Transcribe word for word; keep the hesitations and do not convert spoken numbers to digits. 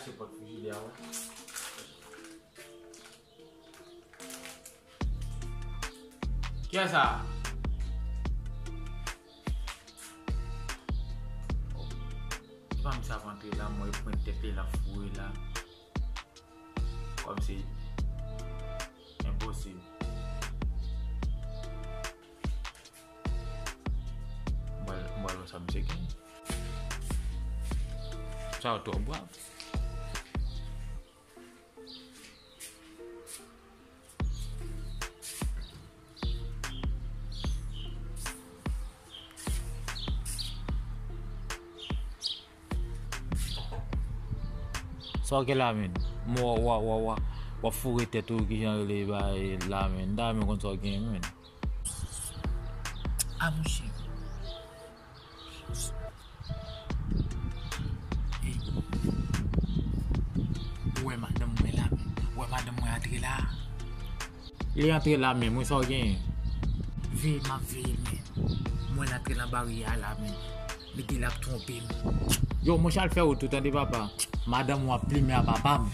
Se pòt frijidè a, wè. Kiyès sa? Oh. Epa misye ap antre la, mwen pran tèt li la foure la. Kòmsi enposib. Mwen, mwen wè sa misye gen. Sa yo twò brav. Sa w gen la menm? Mwen w ap foure tèt ou, kijan rele bagay la menm? M ta renmen konn sa w gen menm. A monchè. Ey. Ou wè madanm mwen la menm. Ou wè madanm mwen antre la. Li antre la menm, wi, sa w genyen? Veye m ap veye l menm. Mwen l antre nan baryè a la menm. Li gen l ap twonpe m. Yo, monchè, al fè wout ou, tande papa. Madanm ou ap plimen a papa m.